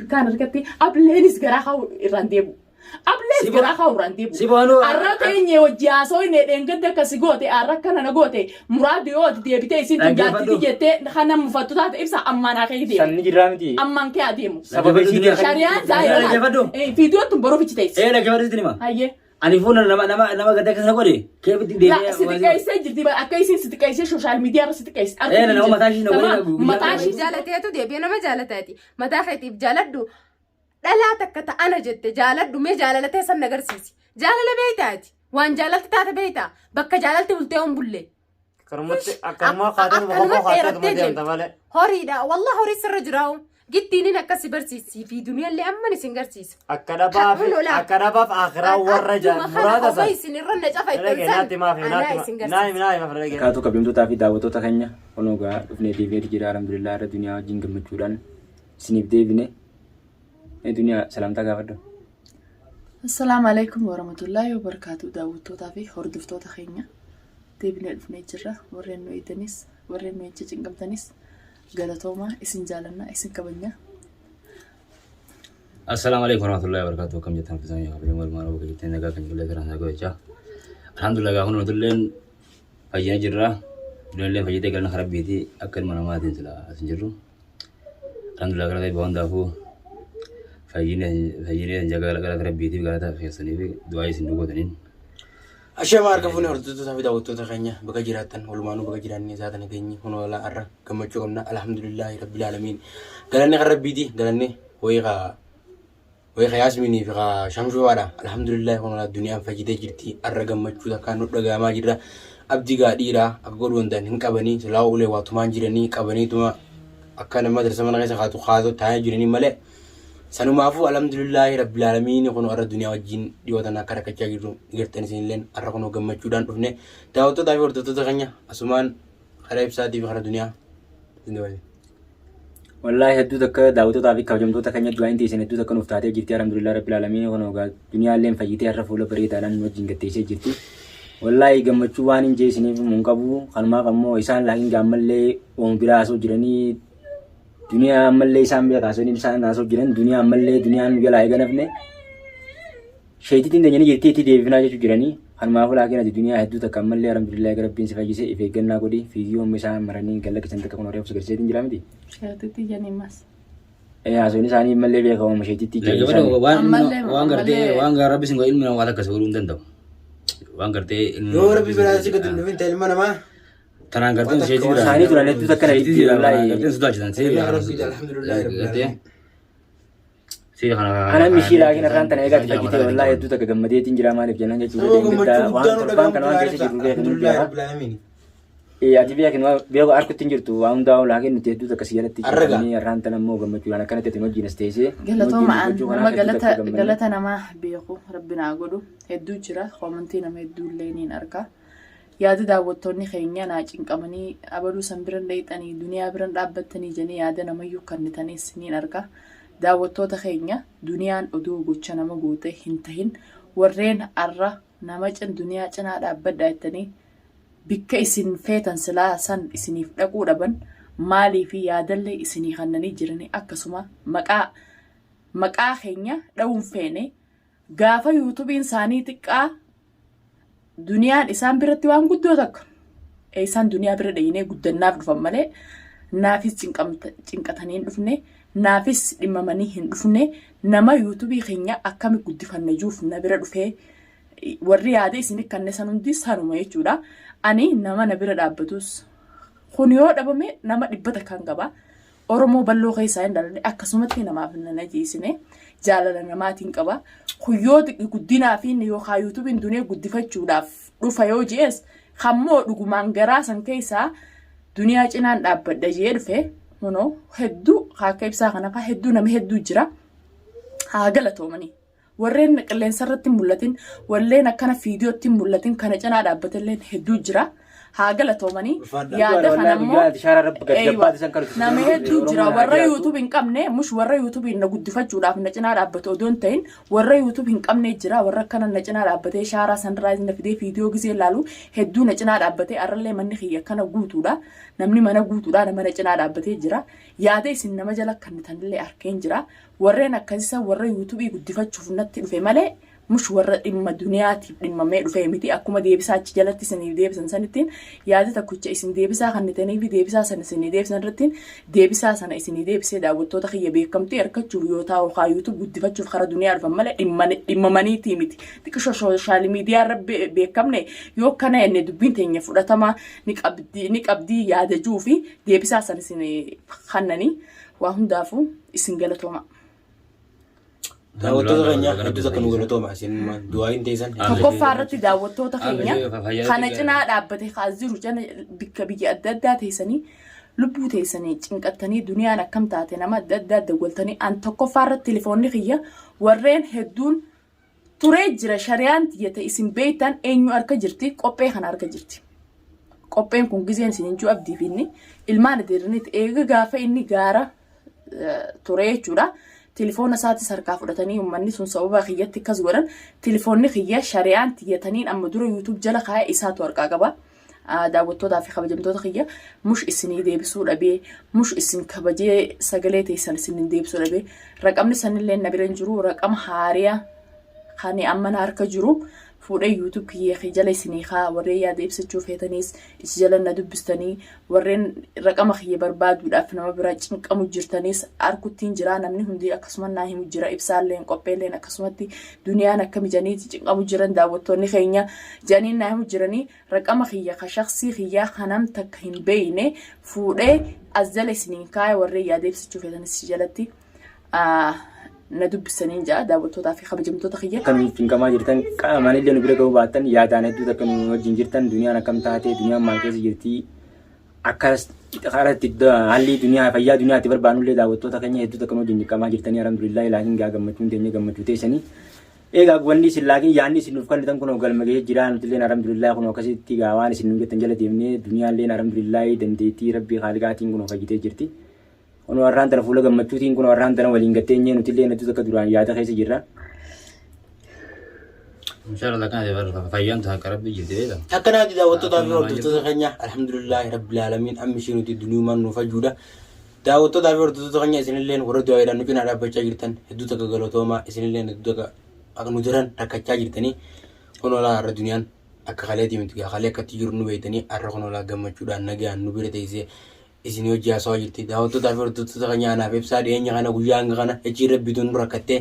bikkaan argatti ableenis garaa kaa'u irraan deebi'u. Ablees Sibo- garaa kaa'u irraan deebi'u. Sibo anuu- Arra teenyee wajji haasooyne dheengadda akkasi goote arra akkana na goote muraadi yoo ati deebitee isiin tun Dhaggeeffadhu. jaartiti jettee kana mufattu taate ibsa ammaan haa kee deemu. Sanni jirraa miti. Ammaan kee haa deemu. Sababa isiitiin akka- Shariyaan zaayira Dhaggeeffadhu. Fiidiyoon tun boruuf ichi teessi. Ee dhaggeeffadhu sitti hima. Hayyee. Ani fuula nama nama nama gadda akkasana godhe keefitti La deebi'ee si xiqqeessee jirti bara akka isiin si xiqqeessee sooshaal miidiyaa irra si xiqqeesse. Ee, nama mataa ishii na godhe Tamam, guyyaa- mataa ishii Jaalateetu deebi'ee nama jaalataati. Mataa keetiif jaaladhu. Dhalaa takka ta'ana jette jaaladhu mee jaalala tee san agarsiisi. Jaalala beeytaati. Waan jaalalti taate beeytaa. Bakka jaalalti bultee hin bulle. Akkanumatti akkanuma kaatee Akkanuma boqoqoo kaatee dheerattee deemta deemta. malee. Horiidha. Wallah horii sirra jiraa'u. Gittiinin akkas si barsiisi. Fi duniyaallee amman isin garsiisa. Akka dhabaa fi Kun ola. akka dhabaaf akhiraa warra jaan Akkuma kana muraasa kophaa san. isin irra na cafa Dhagee ittiin san. naatti maaf Anaa naatti isin naami garsiisa. naami maaf dhagee. Kaatu kabajamtootaa fi daawwattoota keenya kunoo gaa dhufnee deebineeti jira alhamdulillah irra duniyaa wajjin gammachuudhaan isiniif deebine. Mee duniyaa salaamtaa gaafadhu. Assalaamu alaikum warahmatullaahi wabarakaatu daawwattootaa fi hordoftoota keenya deebinee dhufnee jirra warreen nu eegdanis warreen nu jecha cinqamtanis galatoomaa isin jaalanna isin kabajna. Assalaamu alaikum warahmatullahi wabarakatuh. Akkam jirtan fisan yaa kabajamoo ilmaan Oromoo jettee nagaa kan jirullee karaa nagaa jechaa. Alhamdulillah gaafa nuti illeen fayyina jirra. Duniyaallee fayyitee galna rabbiiti akka ilma namaatiin sila as hin jirru. Alhamdulillah galata eebba hundaafuu fayyine fayyine galata rabbiitiif galata keessanii fi du'aa isin nu gootaniin. Ashama harka fuune hordoftoota fi daawwattoota keenya bakka jiraattan walumaanuu bakka jiraannee isaata nageenyi kun walaa har'a gammachuu qabna alhamdulillahi rabbil aalamiin galanni kan rabbiiti galanni wayii ka wayii ka yaasminii fi ka shamshuwaadha alhamdulillahi kun walaa duniyaan fayyitee jirti har'a gammachuu takkaan nu dhaga'amaa jirra abdii gaa dhiiraa akka godhuu danda'an hin qabanii silaa ulee waa tumaan jiranii qabaniituma akka nama darsa mana keessa kaatu kaatoo taa'ee jiranii malee Sanumaafuu alhamdulillaahi rabbil aalamiin kunoo har'a duniyaa wajjin dhiyoo tana akka rakkachaa jirru gartan isinilleen har'a kunoo gammachuudhaan dhufne daawwattootaa fi hordoftoota keenya asumaan karaa ibsaatii fi karaa duniyaa isin dabalee. Wallaahi hedduu takka daawwattootaa fi kabajamtoota keenya du'aayin teessan hedduu takka nuuf taatee jirti alhamdulillah rabbil aalamiin kunoo gaa duniyaalleen fayyitee har'a fuula bareedaadhaan nu wajjin gatteessee jirti. Wallaahi gammachuu waan hin jee isiniif hin qabu kanumaaf ammoo isaan laakiin gaammallee waan biraa haasoo jiranii Duniyaa ammallee isaan bira kaasanii isaan haasoo jiran duniyaa ammallee duniyaan nu jalaa eega nafne sheetitiin teenya ni jirti itti deebifnaa jechuu jiranii kanumaafuu laakiin ati duniyaa hedduu takka ammallee alhamdulillah eega rabbiin si fayyise if eeggannaa godhi fiigii homma isaan maranii kan lakkisan takka kun reefu si garsiiseetiin jira miti. Sheetitti janimas. Ee haasawni isaanii ammallee beekama sheetitti jedhan isaanii. Waan Ammallee- waan gartee ammallee- waan rabbi sin godhe ilmi namaa waan akkas godhuu hin danda'u. Waan gartee ilmi Yoo rabbi biraa si gadi hin dhufin ta'e ilma namaa Tanaan garteen Waan isheetii takka biraa. Isaanii turan hedduu takka na Isheetii itti biraa wallaahi. garteen sodaachisan. Alhamdulillah rabbil alhamdulillah rabbil Gartee. alamin. Siira kana. Ana mishii laakiin irraan tana eegaati fayyite wallaahi hedduu takka gammadeetiin jira maaliif jennaan jechuudha. Sababa gammachuu Waan guddaa nu torbaan kana dhaga'amu waan keessa jirru beeku alhamdulillah beeka. rabbil alamin. Ati beekin beeku harkutti hin jirtu waan hundaa'u laakiin nuti hedduu takka si jalatti Arraga. jiranii irraan tana immoo gammachuudhaan akkanatti ati wajjin as teessee. Galatooma an nama galata galata galata namaa beeku rabbi naa godhu hedduu jira koomantii nama hedduu illee niin arga. Yaada daawwattoonni keenya naa cinqamanii abaluu san biran dhayxanii duniyaa biran dhaabbattanii janii yaada namayyuu kannitanis niin arga. Daawwattoota keenya duniyaan odoo gocha nama goote hin tahin warreen arra nama cin duniyaa cinaa dhaabbadhaa jettanii bikka isin feetan silaa san isiniif dhaquu dhaban maaliifi yaadallee isinii kannanii jiranii akkasuma maqaa maqaa keenya dhawuun feene gaafa yuutubiin isaanii xiqqaa Duniyaan isaan biratti waan guddoo takka. Isaan duniyaa bira dhayinee guddannaaf dhufan malee naafis cinqatanii hin dhufne naafis dhimmamanii hin dhufne nama yuutubii keenya akkami guddifanna juuf na bira dhufee warri yaada isin kanne san hundi sanuma jechuudha. Ani nama na bira dhaabbatus kun yoo dhabame nama dhibba takkaan qaba. Oromoo balloo keessaa hin dhalanne akkasumatti namaaf hin ajeesine jaalala namaatiin qaba. Kun yoo guddinaa fi yookaan yuutuubiin dunee guddifachuudhaaf dhufa yoo jees kammoo dhugumaan garaa san keessaa duniyaa cinaan dhaabbadha jee dhufe kunoo hedduu akka ibsaa kana fa'aa hedduu nama hedduu jira haa galatoomanii. Warreen qilleensa irratti hin mul'atin, warreen akkana fiidiyootti hin mul'atin kana cinaa dhaabbatelleen hedduu jira. Haa galatoomanii. Ulfaadha. Yaada kana Wallahi immoo guyyaa ati shaaraa rabbi gad Eeywa. jabbaate san kan nuti Nama hedduu jira Oromoon haa warra jiraattu. YouTube hin qabne mush warra YouTube na guddifachuudhaaf na cinaa dhaabbatu odoo hin ta'in warra YouTube hin qabne jira warra akkana na cinaa dhaabbatee shaaraa sanirraa na fidee viidiyoo gisee laalu hedduu na cinaa dhaabbatee arrallee manni kiyya akkana guutuudha namni mana guutuudha nama na cinaa dhaabbatee jira yaada isin nama jala kannitanillee arkeen jira warreen akkasisa warra YouTube guddifachuuf natti dhufe malee mush warra dhimma duniyaatiif dhimmamee dhufee miti akkuma deebisaa achi jalatti isiniif deebisan sanittiin yaada tokkicha isin deebisaa kannitanii fi deebisaa sana isinii deebisan irrattiin deebisaa sana isinii deebisee daawwattoota kiyya beekamtii argachuuf yoo taa'u kaa YouTube guddifachuuf kara duniyaa dhufan malee dhimmamaniitii miti xiqqisho sooshaal miidiyaa irra beekamne yoo kana jenne dubbiin teenya fudhatama ni qabdii yaadajuu fi deebisaa sana isinii kannanii waa hundaafuu isin galatooma. Daawwattoota keenya hedduu takka nu galatooma isin du'aayin teessan. Tokkoffaa irratti daawwattoota keenya Fayyaa kana cinaa dhaabbate kaas jiru jala bikka biyya adda addaa teessanii lubbuu teessanii cinqattanii duniyaan akkam taate nama adda addaa dawwaltanii an tokkoffaa irratti telefoonni kiyya warreen hedduun turee jira shariyaan tiyya ta'e isin beektan eenyu harka jirti qophee kana harka jirti. Qopheen kun gizeen isin hin jiru abdii fi inni ilmaan adeeraniiti eega gaafa inni gaara ture jechuudha. Telefoona isaatis harkaa fudhatanii uummanni sun sababa kiyyatti akkas godhan telefoonni kiyya shari'aan tiyyataniin amma dura YouTube jala kaa'e isaatu harkaa qaba. Daawwattootaa fi kabajamtoota kiyya mush isinii deebisuu dhabee mush isin kabajee sagalee teessan isin deebisuu dhabee raqamni sanillee na bira hin jiru raqama haariyaa kan amma na harka jiru fuudhee YouTube kiyya kee jala isinii kaa warreen yaada ibsachuu feetaniis ichi jala na dubbistanii warreen raqama kiyya barbaaduudhaaf nama bira cinqamu jirtaniis arkuttiin jira namni hundi akkasuma naa himu jira ibsaalleen qopheelleen akkasumatti duniyaan akkami janiiti cinqamu jiran daawwattoonni keenya janiin naa himu jiranii raqama kiyya ka shaksii kiyyaa kanam takka hin beeyne fuudhee as jala isiniin kaa'e warreen yaada ibsachuu feetanis ichi jalatti na dubbisaniin ja'a daawwattootaa fi kabajamtoota kiyya. Akka nuuf cinqamaa jirtan qaamaan illee nu bira ga'uu baattan yaadaan hedduu akka nu wajjin jirtan duniyaan akkam taate duniyaan maal keessa jirti akkas karatti haalli duniyaa fayyaa duniyaa itti barbaannu illee daawwattoota keenya hedduu akka nu wajjin cinqamaa jirtanii alhamdulillah laakiin gaa gammachuun teenya gammachuu teessanii. Egaa wanni isin laakiin yaadni isin nuuf kennitan kunoo galma ga'ee jira nuti illee alhamdulillah kunoo akkasitti gaa waan isin nuun jettan jala deemnee duniyaan illee alhamdulillah dandeettii rabbii haaliqaatiin kunoo fayyitee jirti. Kunoo har'aan tana fuula gammachuutiin kunoo har'aan tana waliin gatteenyee nuti illee nuti takka duraan yaada keessa jirra. Inshallah kana fayyaan ta'a akka rabbi jirti beekama. Akkanaati daawwattootaa fi hordoftoota keenya alhamdulillahi rabbil aalamiin amma ishee nuti duniyumaan nuuf ajuudha. Daawwattootaa fi hordoftoota keenya isinilleen warra du'aayiidhaan nu cinaa dhaabbachaa jirtan hedduu takka galatoomaa isinilleen hedduu takka akka nu daran rakkachaa jirtanii kunoo laa har'a duniyaan akka kaleetii miti gaa kalee akkatti jiru nu beektanii har'a kunoo laa gammachuudhaan nagaan nu bira teessee isin hojii haasawaa jirti. Daawwattootaa fi hordoftoota keenya anaaf ibsaa dhiyeenya kana guyyaa hanga kana ejii rabbiitu nu rakkattee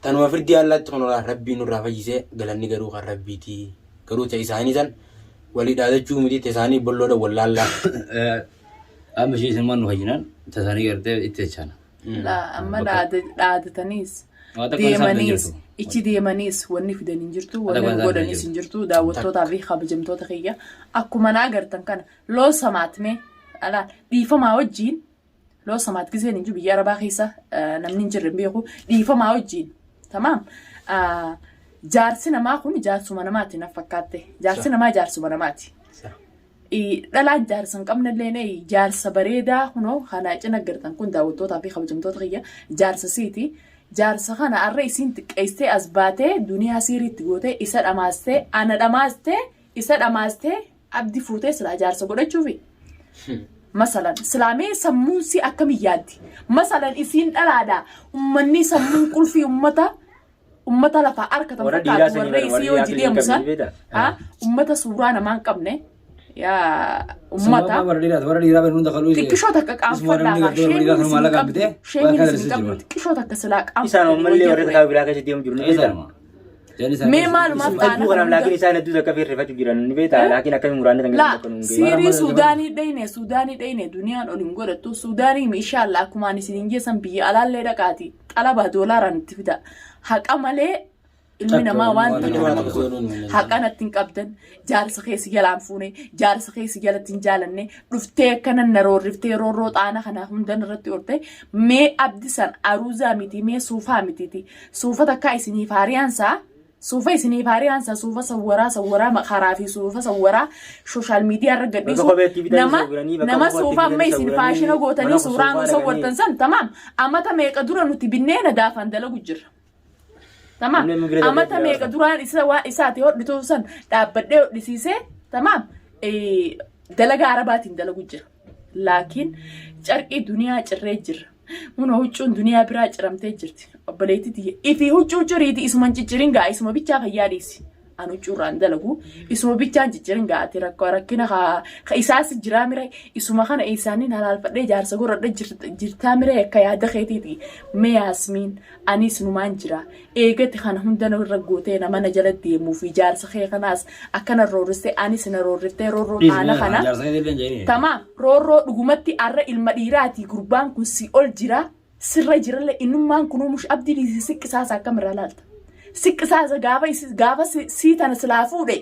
tanuma firdii allaatti kun olaa rabbii nurraa fayyisee galanni garuu kan rabbiiti. Garuu ta isaanii san walii dhaadachuu miti ta isaanii bolloodha wallaallaa. Amma ishee isin nu fayyinaan tasaanii gartee itti jechaana. Laa, amma dhaadataniis Waa takka isaan deemaniis jirtu. ichi deemaniis wanni fidan hin jirtu Waa takka wanni isaan godhaniis jirtu. hin jirtu daawwattootaa fi kabajamtoota kiyya akkuma na agartan kana loo samaat mee alaa dhiifamaa wajjiin loo samaat giseen hin jiru biyya arabaa keessa namni hin jirre hin beeku dhiifamaa wajjiin tamaam jaarsi namaa kun jaarsuma namaati na fakkaatte jaarsi namaa jaarsuma namaati. Dhalaan jaarsa hin qabne illee jaarsa bareedaa kunoo kana cina gartan kun daawwattootaa fi kabajamtoota kiyya jaarsa siiti. Jaarsa kana arra isiin xiqqeessitee as baatee duniyaa siiriitti gootee isa dhamaastee ana dhamaastee isa dhamaastee abdi fuutee silaa jaarsa godhachuufi. Masalan silaa mee sammuun si akkamiin yaaddi? Masalan isiin dhalaadha. Ummanni sammuun qulfii ummata ummata lafaa arkatan Warra dhiiraa fakkaatu sanii warra bara isii warri hojii aqlii hin deemu qabne san ni beektaa? ha ummata suuraa namaa hin qabne yaa ummata Warra dhiiraa warra dhiiraa bari hunda kaluu xiqqishoo takka qaanfadhaa kaa sheemiin isin hin qabdu sheemiin isin hin qabdu xiqqishoo takka silaa Isaan qaanfadhanii ammallee wayya warra ture. kitaaba biraa keessa deemu jiru ni beektaa? Mee maalumaaf Hedduu qaana kanaaf kana laakiin hunda isaan hedduu takka firrifachuu jiran ni beektaa? Laakiin akkamiin muraanni kan Laa akka nuun ga'e. siirii Suudaanii dheyne Suudaanii dheyne duniyaan ol hin godhattu Suudaanii inshaalla akkumaan isin hin geessan biyya alaallee dhaqaati xalabaa doolaaraan itti fida haqa malee ilmi Takka namaa waan waan takka nama nama tokko godhu godhuun hin haqa natti hin qabdan jaarsa keessi jalaan fuune jaarsa keessi jalatti hin jaalanne dhuftee akkana na roorriftee roorroo xaana kana hundan irratti orte mee abdisan aruuzaa miti mee suufaa mitiiti suufa takkaa isiniif haariyaansaa Suufa isiniif haariyaan suufa sawwaraa sawwaraa karaa fi suufa sawwaraa social media irra gadhiisu Bakka kopheetti bitanii nama sawwiranii, bakka nama kophaatti suufa amma bitanii isin sawwiranii, faashina gootanii mana suuraa nu suufaa sawwartan san tamaam amata meeqa dura nuti binnee nadaafan dalagu jirra. Tamaam Namni amma bira darbee amata bira meeqa baasa. duraan isa waa isaati hodhituu san dhaabbadhee hodhisiisee tamaam dalagaa arabaatiin dalagu jira. Laakiin carqii duniyaa cirree jirra. Muna huccuun duniyaa biraa ciramtee jirti. Obboleettii tiyya ifii huccuu ciriiti isuma hin ciccirin gaa isuma bichaa fayyaa dhiisi. An huccuu irraa hin dalagu isuma bichaa hin ciccirin gaa ati rakkoo rakkina ka isaas jiraa mire isuma kana isaaniin halaalfadhee jaarsa godhadhe jirtaa mire akka yaada keetiiti. Mee Yaasmiin anis numaan jira. Eegati kana hunda irra gootee nama na jala deemuu fi jaarsa kee kanaas akkana roorristee anis na roorriftee roorroo taana kana. Jaarsa keetii illee hin jedhini. Tamaam roorroo dhugumatti arra ilma dhiiraati gurbaan kun si ol jira sirra jirallee innummaan kunuu mush abdii dhiisi siqqisaasa akkamirraa laalta. Siqqisaasa gaafa gaafa sii tana silaa fuudhe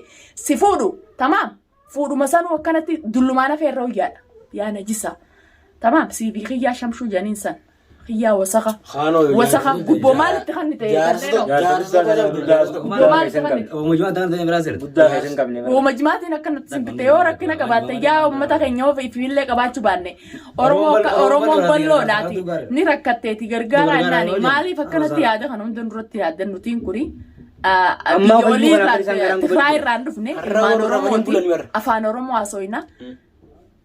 si fuudhu tamaam fuudhuma sanuu akkanatti dullumaan hafee irra wayyaadha. Yaa najisa. Tamaam sii fi kiyyaa shamshuu janiin san. Kiyyaa wasaka. Kaanoo Wasaka gubboo maalitti kan ta'e Jaarsa kanneen jaarsa jaarsa gubboo maalitti kan ta'e. Oomishuma ta'an ta'e biraa sirri. Guddaa keessa hin qabne. Uuma jimaatiin akka nuti simbitte yoo rakkina qabaatte yaa uummata keenya of ifiillee qabaachuu baanne Oromoon bal'oodhaati ni rakkatteeti gargaaraa jennaani maaliif akkanatti yaada kana hunda duratti yaaddan nutiin kuni Ammaa biyya olii fayyuu kana akka isaan irraa garaan Tigraay irraa hin dhufne Har'a ilmaan warra Oromooti bulani warra. afaan Oromoo haasofna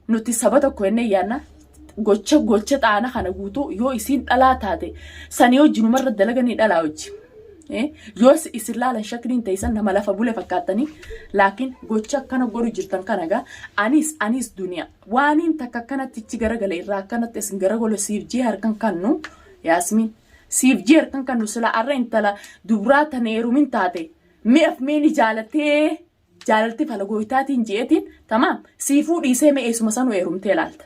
nuti saba tokko jennee yaadna gocha gocha xaana kana guutuu yoo isiin dhalaa taate sanii wajjinumarra dalaganii dhalaa wajji. Yoo isin laalan shakliin teessan nama lafa bule fakkaattanii laakiin gocha akkana godhu jirtan kana gaa anis anis duniyaa waaniin takka akkanatti ichi garagale irraa akkanatti isin garagale siif jee harkan kannu yaasmiin siif jee harkan kannu sila arra intala dubraa tana heerumin taate mi'af miini jaalatee jaalalti falagooytaatiin je'eetiin tamaam siifuu dhiisee mee eessuma sanuu heerumtee laalta.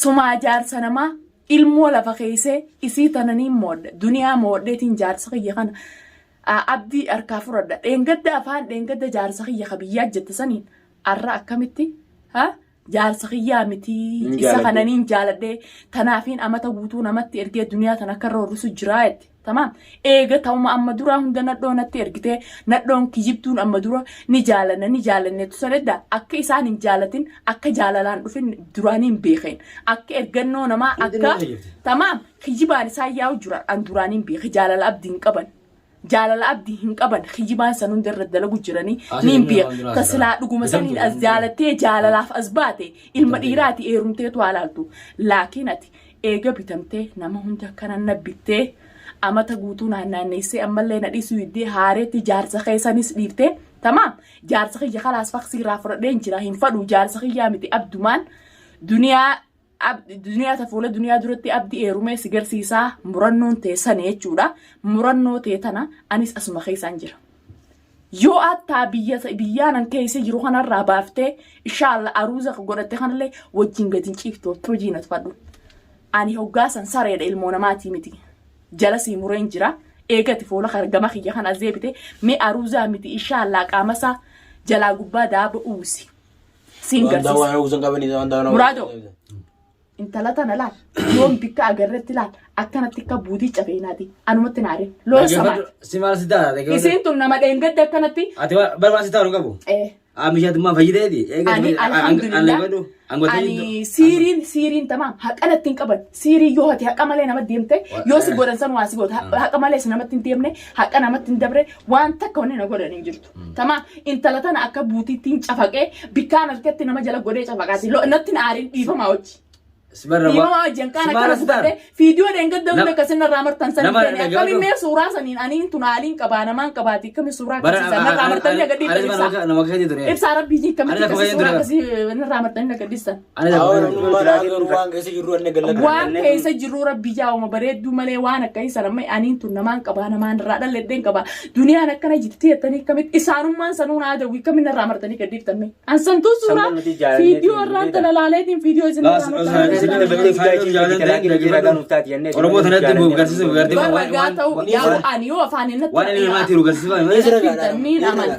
Sumaa jaarsa namaa ilmoo lafa keessee isii tananiin moodhe duniyaa moodheetiin jaarsa kiyya kana abdii harkaa fudhadha dheengadda afaan dheengadda jaarsa kiyya ka biyyaa jette saniin arra akkamitti ha jaarsa kiyyaa mitii Hin isa jaaladhe. kananiin jaaladhe tanaafiin amata guutuu namatti ergee duniyaa tan akka irra horrisu jiraa jette tamaam eega ta'uma amma duraa hunda nadhoo natti ergitee nadhoon kijibtuun amma dura ni jaalanna ni jaalanneetu sanedda akka isaan hin jaalatin akka jaalalaan dhufin duraanii hin beekeen akka ergannoo namaa akka tamaam kijibaan isaan yaa'u jira an duraanii hin beeke jaalala abdii hin qaban Jaalala abdii hin qaban kijibaan san hunda irra dalagu jiranii Asii niin inni beeka. waan duraa Ta silaa dhuguma Bitamtu saniin as waan jaalattee jaalalaaf as baate ilma dhiiraati heerumteetu haa laaltu. Laakiin ati eega bitamtee nama hunda akkana na bittee amata guutuu naan naanneessee ammallee na dhiisuu diddee haareetti jaarsa keessanis dhiiftee tamaam jaarsa kiyya kalaas faksii irraa fudhadheen jira hin fadhu jaarsa kiyyaa miti abdumaan duniyaa Duniyaa ta fuula duniyaa duratti abdi eerumee si garsiisaa murannoon tee sani jechuudha. Murannoo tee tana anis asuma keessaan jira. Yoo attaa biyya biyyaa nan keessa jiru kanarraa baaftee inshaalla aruuza godhatte kanallee wajjin gadi hin ciiftu hojii na tufadhu. Ani hoggaa san sareedha ilmoo namaatii miti. Jala sii mureen jira. Eegati fuula gama kiyya kana as deebite mee aruuzaa miti inshaallaa qaamasaa jalaa gubbaa daaba uwwisi. Siin Waan garsiisa. waan uwwisan qabanii waan daawwan Muraadoo. Intala tana laal yoom bikka agarretti laal akkanatti akka buutii cafeenaati anumatti naare loon samaati. Si maal si ta'a? Isiin tun nama dheengadde akkanatti Ati bara si ta'a qabu. Mishatummaa fayyideeti. Ani alhamdulillah ani siiriin siiriin tamaam haqa natti hin qaban siirii yoo ati haqa malee nama deemte yoo si godhan san waa si goota haqa malee si namatti hin deemne haqa namatti hin dabre waan takka wanni na godhan hin jirtu. Tamaam intala tana akka buutiitti hin cafaqee bikkaan harkatti nama jala godhee cafaqaati. Natti hin aarin dhiifamaa hojii. Dhiifamaa hojii hanqaan akkana gubadhee fiidiyoo dheengadda hunda akkasin narraa martan san Nama hin feene. dhaggeeffadhu. Akkamiin mee suuraa saniin aniin tun haaliin qabaa namaan qabaati akkamiin suuraa akkasii san narraa martanii na gadhiiftan ibsaa. Nama keetii ture. Ibsaa rabbii jii akkamitti Ani lafa akkasii suuraa fayyadu akkasii narraa martanii na gadhiistan. Ani lafa fayyadu. Waan keessa jirru anne galla Waan keessa jirru rabbi jaawuma bareedduu malee waan akkasii sana amma aniin tun namaan qabaa namaan irraa dhalladheen qabaa duniyaan akkana jirti jettanii akkamitti isaanummaan sanuu naa dawwi akkamiin narraa martanii gadhiiftan mee an santuu suuraa Sanban nuti jaalannee fiidiyoo irraan beektan. tana laaleetiin fiidiyoo isin irraa martanii Isin dabalatee guddaa ishee hojii talaaqii hojii ragaa nuuf taati jennee. Oromoo tanatti bu'u garsiisuuf gartee Warra gaa ta'u yaa ani yoo afaan hin waan inni namaatti jiru garsiisuuf. Niin amana.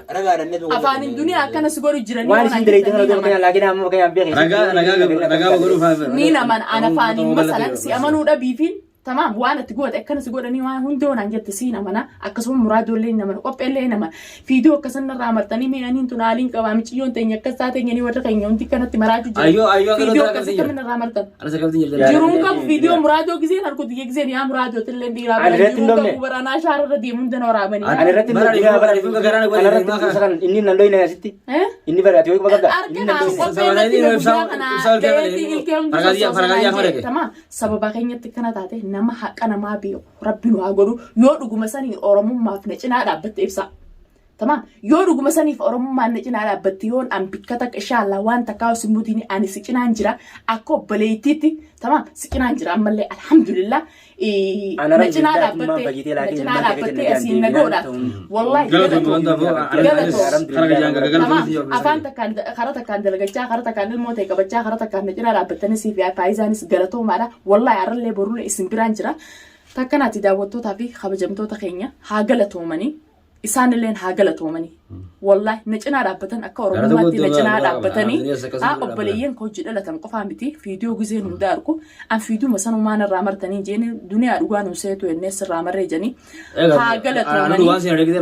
Afaan duniyaa akkana si godhu jiranii Waan isin dalagdan kana otoo kana laakiin amma fakkeenyaaf beekan. Ragaa ragaa ragaa godhuuf. Niin amana an afaaniin masalan si amanuu dhabiifiin Tamaam waan ati goote akkana si godhanii waan hundee naan jette siin amana akkasuma muraadoollee hin amana qopheellee hin amana fiidiyoo akkasan irraa martanii mee aniin tun haaliin qabaa miciyyoon teenya akkas taate nyanii warra keenya hundi kanatti maraachuu jira Ayyoo, ayyoo, akka fiidiyoo irraa akkasii jira. kamin irraa martan Ana sagaltiin jirtan. jiruun qabu fiidiyoo muraadoo giseen argu xiyya giseen yaa muraadotillee dhiiraa Ani bara irratti hin jiruun dhoofne. qabu baranaa shaararra deemu hunda na waraabanii. Ani irratti Bara duniyaa bara rifuu garaan kana irratti gosa kan inni nan dhoyne asitti. Eh? Inni bara ati ho'i quba qabda. Inni nan Argina dhoyne. qophee irratti na guyyaa kana ga'eetii ilkee hundi Faraqaa sossoosanii faraqaa jedhama. Sababa keenyatti kana taate nama haqa namaa beeku rabbi nu haa godhu yoo dhuguma sanii oromummaaf na cinaa dhaabbatte ibsa. Tamam yoo dhuguma saniif oromummaan na cinaa dhaabbatte yoon an bikka takka inshallah waan takkaa si mutiin ani si cinaan jira akka obboleettiitti tamam si cinaan jira ammallee alhamdulillah Ana na cinaa rabbi dhaabbatte fayyitee na laakiin cinaa ilmaan kee dhaabbattee kenna asiin na jaan godha wallahi Tamam afaan takkaan karaa takkaan dalagachaa karaa takkaan ilmoo ta'e qabachaa karaa takkaan na cinaa dhaabbattanii siif yaa faayizaanis galatoomaadha wallahi har'allee borullee isin biraan jira takkanaati daawwattootaa fi kabajamtoota keenya haa galatoomanii isaanilleen haa galatoomanii wallahi na cinaa dhaabbatan akka oromummaatti na cinaa dhaabbatanii haa obboleeyyan koo hojii dhalatan qofaa miti fiidiyoo gizeen hunda argu an fiidiyuma sanumaan irraa martanii jeeni duniyaa dhugaa nu seetu jennee sirraa marree janii haa galatoomanii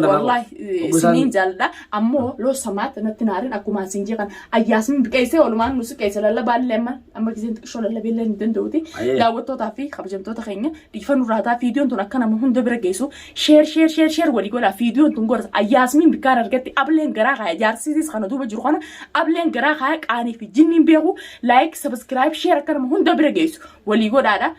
wallahi isiniin jaalladha ammoo loo samaatti natti naarin akkuma isin jeeqan ayyaasni biqeessee walumaan nu siqeesse lallabaallee amma amma gizeen xiqqishoo lallabeellee hin danda'uti daawwattootaa fi kabajamtoota keenya dhiifa nurraa ta'a fiidiyoon tun akka nama hunda bira geessu sheer sheer sheer sheer walii godhaa fiidiyoon tun gorsa ayyaasmiin bikkaan argatti ableen garaa kaaya jaarsiisis kana duuba jiru kana ableen garaa kaaya qaanii fi jinniin beeku laayik sabiskiraayib sheer akka nama hunda bira geessu walii godhaadha.